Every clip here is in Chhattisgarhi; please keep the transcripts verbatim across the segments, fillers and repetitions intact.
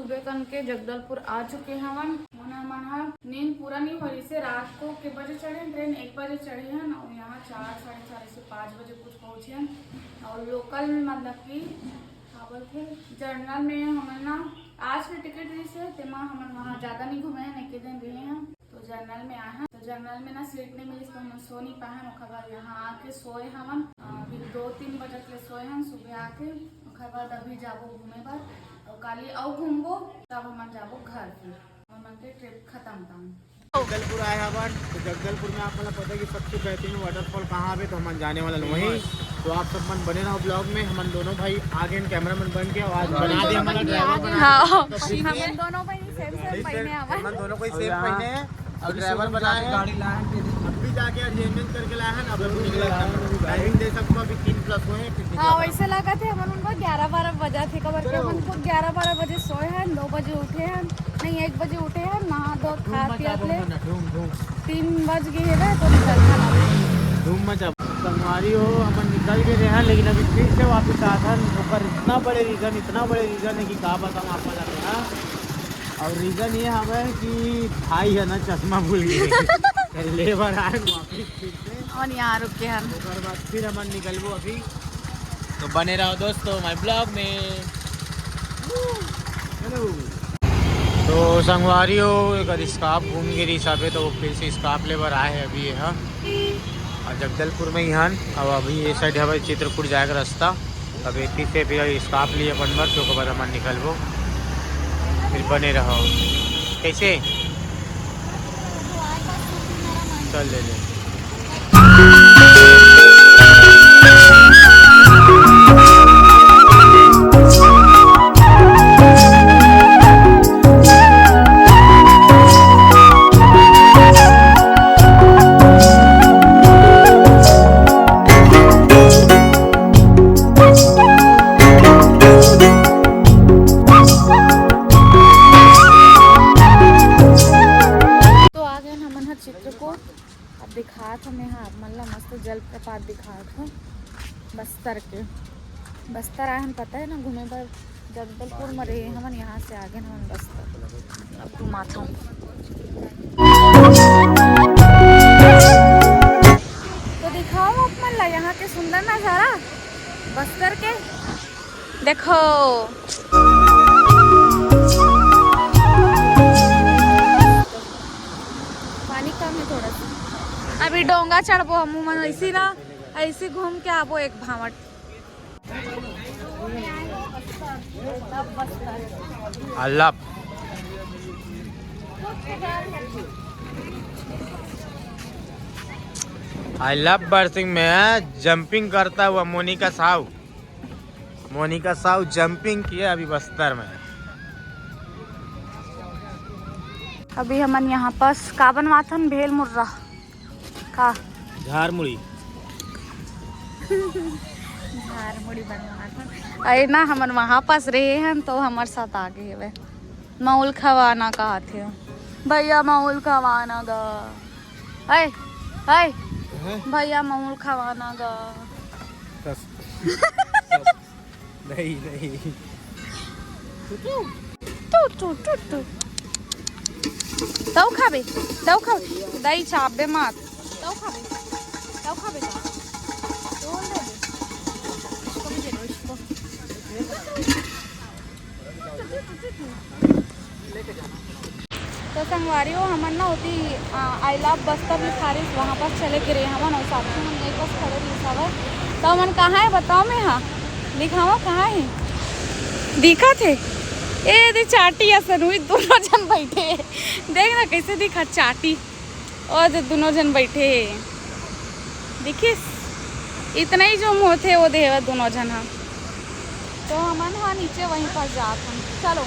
सुबह कन के जगदलपुर आ चुके हवन। मोना मन ह नींद पूरा नहीं हो रही से रात को के बजे चढ़े ट्रेन, एक बजे चढ़े हन और यहाँ चार, साढ़े चार से पाँच बजे कुछ पहुँचे हन। और लोकल मतलब कि का बोलथे, जनरल में हमन ना आज के टिकट रही से तेमा हमन वहाँ ज्यादा नहीं घूमे हन, एक दिन रहे हन। तो जनरल में आए हन, तो जनरल में ना सीट नहीं मिलिस, तो हमन सो नहीं पाए हन। ओकर बाद यहाँ आके सोए हवन, अ, अभी दो तीन बजे के सोए हन सुबह आके। ओकर बाद अभी जाबो घूमे बर, और काली अउ घूमबो, तब हमन जाबो घर। फिर हमन के ट्रिप खत्म तब। जगदलपुर आए हवन, तो जगदलपुर में आप मतलब पता है कि सबसे बेहतरीन वाटरफॉल कहाँ पे, तो हमन जाने वाला वहीं। तो आप सब मन बने रहो ब्लॉग में। हमन दोनों भाई आगे कैमरामैन बन के, और आज बना दे हमारा ड्राइवर बना। हाँ, तो फिर हमन दोनों भाई सेम सेम पहने हवन। हमन दोनों को ही सेम पहने हैं और ड्राइवर बनाए हैं। गाड़ी लाए हैं, अब भी जाके अरेंजमेंट करके लाए हैं ना, अब अभी निकला है। टाइमिंग दे सबको, अभी तीन प्लस हुए हैं, फिर हाँ, निकला। वैसे लगा थे हमन उनको ग्यारह बारह बजा थे, कबर के हमन खुद ग्यारह बारह बजे सोए हैं, दो बजे उठे हैं, नहीं, एक बजे उठे हैं, नहा धो खा पिया ले। तीन बज गए है तो निकलना लगे। धूम मचा। संगवारी हो, हमन निकल गए रहे हैं, लेकिन अभी फिर से वापस आथन। ओकर इतना बड़े रीजन, इतना बड़े रीजन है कि का बताऊं आप मन ला। और रीजन ये हवे कि भाई है ना, चश्मा भूल गए। ले बर आए वापस फिर से। और यहाँ रुक के हम ओकर बाद फिर हमन निकलबो अभी। तो बने रहो दोस्तों हमारे ब्लॉग में। हेलो। तो संगवारी हो, एक स्कार्फ घूम के रिसाबे, तो वो फिर से स्कार्फ ले बर आए हैं अभी ये, हाँ। और जगदलपुर में ही हन। अब अभी ये साइड हमारे चित्रकूट जाए का रास्ता। अब एती से फिर स्कार्फ लिए अपन बर, तो ओकर बाद हमन निकलबो। फिर बने रहो। कैसे? चल ले ले। तो आ गए हमन ह चित्रकूट। अब दिखात हमें हा आप मन ला मस्त जलप्रपात दिखात हो बस्तर के। बस्तर आए हन, पता है ना, घूमे बर जगदलपुर में रहे हमन, यहाँ से आगे हमन बस्तर। अब घुमाता हूँ। तो दिखाओ आप मन ला यहाँ के सुंदर नजारा बस्तर के। देखो, पानी कम है थोड़ा सा। अभी डोंगा चढ़बो हमू मन, ऐसी ना, ऐसी घूम के आबो एक भावट। I love, I love बरसिंग में जंपिंग करता हुआ मोनिका साहू। मोनिका साहू जंपिंग किए अभी बस्तर में। अभी हमन यहाँ पास का बनवाथन, भेल मुर्रा का झार मुड़ी। झार मुड़ी बनवाथन। अरे ना, हमन वहाँ पास रहे हन तो हमर साथ आ गए हवे। मऊल खवाना कहत हे भैया, मऊल खवाना गा। हाय, हाय। हैं? भैया मऊल खवाना गा। कस-, कस-, नहीं, नहीं। तू, तू, तू, तू। तऊ खाबे, तऊ खाबे। दही चापबे मत। तऊ खाबे, तऊ खाबे का? तोड़ दे बे। इसको भी दे दो, इसको। तो संगवारी हो, हमन ना होती, आ, I love बस्तर लिखा रही, वहाँ पर चले गिरे हमन और साक्षी मन एक बस खड़े रही हवय। तो हमन कहाँ है बताओ मैं, हाँ दिखाओ कहाँ है, दिखत है। ए दे चाटी असन हुई, दोनों जन बैठे। देख ना कैसे दिखा चाटी। और जो दोनों जन बैठे हे, देखिस, इतना ही जूम होथे, वो देहवा दोनों जन हा। तो हमन हा नीचे वहीं पर जात हन। चलो,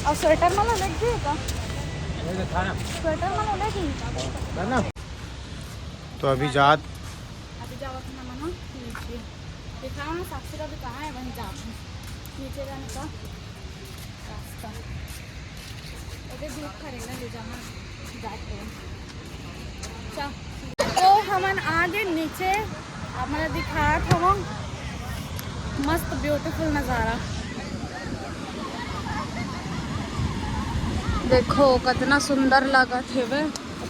और स्वेटर मला लग गए का? स्वेटर मला लग गई। तो अभी जात अभी जावत हन हमन नीचे। दिखाओ ना साक्षी का भी कहाँ है, वहीं जात हन। नीचे जाने का रास्ता। ओके, धूप खरेगा ले जाना। जाते हैं। चल। तो हमन आगे नीचे, आप मन दिखात हवं। मस्त beautiful नजारा। देखो, कितना सुंदर लगत हेवे।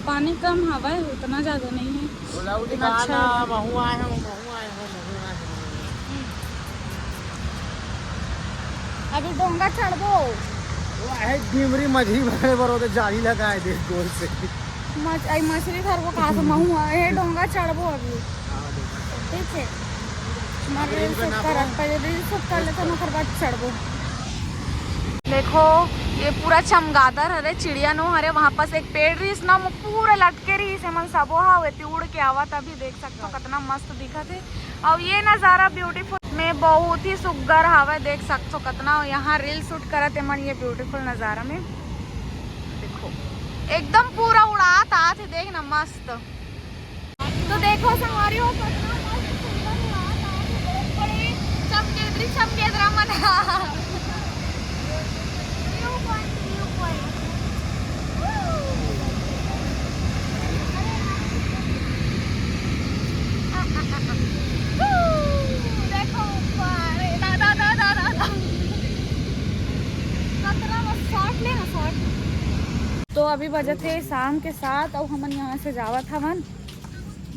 पानी कम हवय, उतना ज्यादा नहीं है। लेकिन अच्छा है। अभी डोंगा चढ़बो। वो है डिमरी मछली भरे बर ओदे जाली लगाए दे गोल से। मछ-, आई मछली धरबो कहाँ से? महू है, ये डोंगा चढ़बो अभी। ठीक है, हमारे reel shoot करत, पहले reel shoot कर लेथन, ओकर बाद चढ़बो। देखो, ये पूरा चमगादड़ हरे, चिड़िया नो हरे, वहाँ पास एक पेड़ रहिस ना, वो पूरा लटके रहिस, एमन सबो हा एती उड़ के आवत, अभी देख सकथो कितना मस्त दिखत है। और ये नज़ारा beautiful में बहुत ही सुग्घर हावय, देख सकथो कितना यहाँ reel shoot करत एमन ये beautiful नज़ारा में। देखो, एकदम पूरा उड़ात आत है, देख ना, मस्त। तो देखो संगवारी हो, कितना मस्त सुंदर उड़ात आत है, बड़े बड़े चमगेदरी चमगेदरा मन। View point, view point। देखो ऊपर, ए, दा, दा, दा। कतरा बस shot ले ना, shot। तो अभी बजत हे शाम के सात, अउ हमन यहाँ से जावत हवन,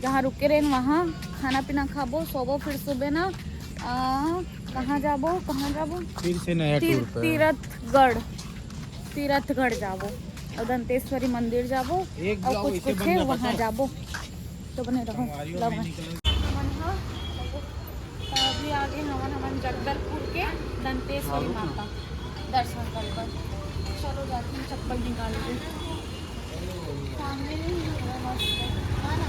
जहाँ रुके रहेन वहाँ खाना पीना खाबो, सोबो, फिर सुबह ना, आ, कहाँ जाबो, कहाँ जाबो? फिर से नया ती-, tour पे। तीरथगढ़, तीरथगढ़ जाबो और दंतेश्वरी मंदिर जाबो एक और जाओ, कुछ इसे कुछ बंद है ना वहाँ बता। जाबो। तो बने रहो, संगवारी हो, love मैं है। निकल हमन ह, अभी आगे हमन, हमन जगदलपुर के दंतेश्वरी माता दर्शन कर बर। चलो जाते हैं, चप्पल निकाल के। सामने नहीं है, मस्त है, है ना?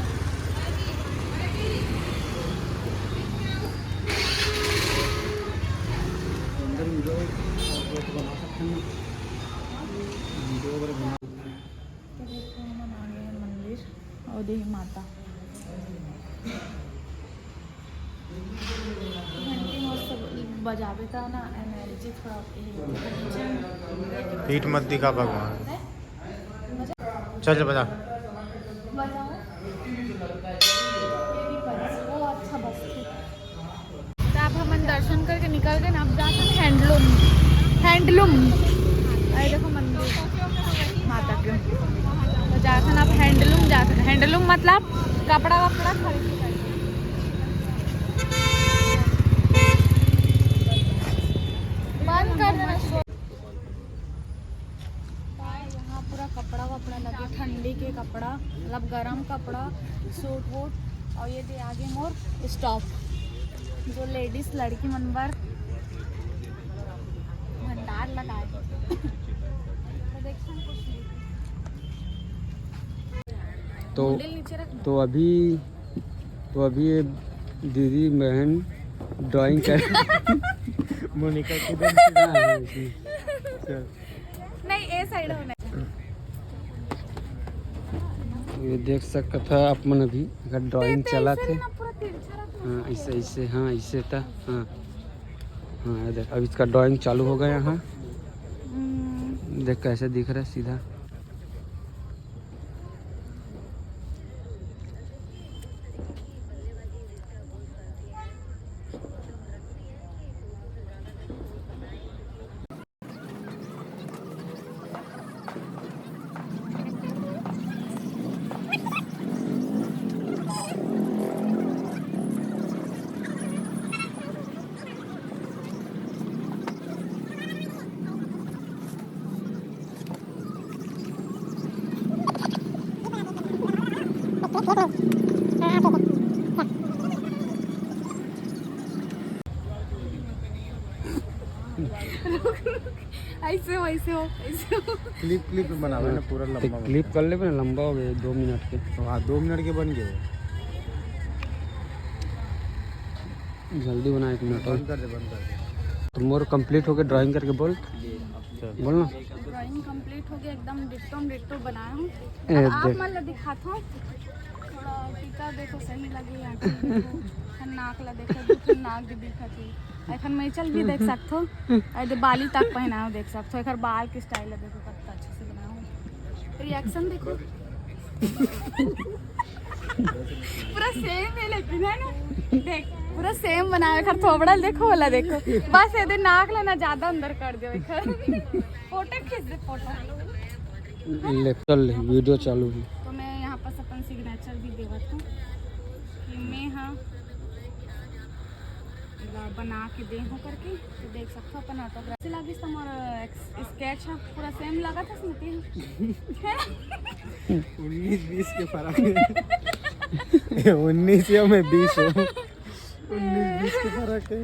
अंदर video बना सकते हैं ना? Video वगैरह बना सकते हैं। तो देखो, हमन आ गए हैं मंदिर और देवी माता। घंटी मस्त बजावे त ना, energy थोड़ा ये होता है। पीठ मत दिखा भगवान। चल, चल, बजा। बजाओ। ये भी बज-, वो अच्छा बजते। तो अब हमन दर्शन करके निकल गए ना, अब जाथन handloom, handloom। अरे देखो मंदिर, माता के। तो जाथन अब handloom, जाथन handloom मतलब कपड़ा वपड़ा खरीद के। बंद कर देना। यहाँ पूरा कपड़ा वपड़ा लगे, ठंडी के कपड़ा, मतलब गरम कपड़ा, सूट वूट। और ये दे आगे मोर stall, जो ladies लड़की मन बर भंडार लगाए। तो देखते हैं कुछ नहीं। तो, मुंडी नीचे रख। तो अभी, तो अभी ये दीदी बहन drawing कर मोनिका किधर? हाँ, हाँ, इसमें। चल। नहीं, ए side होना। ये देख सकत ह आप मन, अभी अगर drawing चलत हे। हाँ, ऐसे, ऐसे, हाँ, ऐसे था, हाँ। हाँ, ये देख, अब इसका drawing चालू हो गया। हाँ, देख कैसे दिख रहा है सीधा। ऐसे हो, ऐसे हो, ऐसे हो। Clip, clip बनावे ना, पूरा लंबा clip कर लेबे ना, लंबा हो गया, दो मिनट के। हाँ, दो मिनट के बन गए। जल्दी बना, एक मिनट और। बंद कर दे, बंद कर दे। तो मोर complete हो गया, drawing करके बोल। बोल ना। Drawing complete हो गया, एकदम ditto ditto बनाया हूँ। ए, अब आप देख। मन ला दिखाता हूँ, थोड़ा टीका देखो, सही लगे या नहीं देखो। फिर नाक ला देखो, दू ठन नाक भी दिखत है। एखन मैं चल भी देख सकथो। अरे, बाली तक पहनाओ, देख सकथो। एकर बाल के style ला देखो, कितना अच्छा से बनाओ। Reaction देखो। पूरा same है लेकिन, है ना? देख, पूरा same बनावे कर थोबड़ा देखो, वाला देखो। बस ये दे नाक ला ना ज्यादा अंदर कर दो एकर। Photo खींच दे, photo। ले, चल ले, वीडियो चालू हे। तो मैं यहाँ पास अपन सिग्नेचर भी देवत हूँ कि मैं हाँ एला बना के दे हूँ करके। तो देख सकते हो अपन ऑटोग्राफ से लागिस तो हमारा स्केच है, पूरा सेम लगा था स्मृति। उन्नीस बीस के फर्क है। उन्नीस या मैं बीस हूँ। उन्नीस बीस के फर्क है।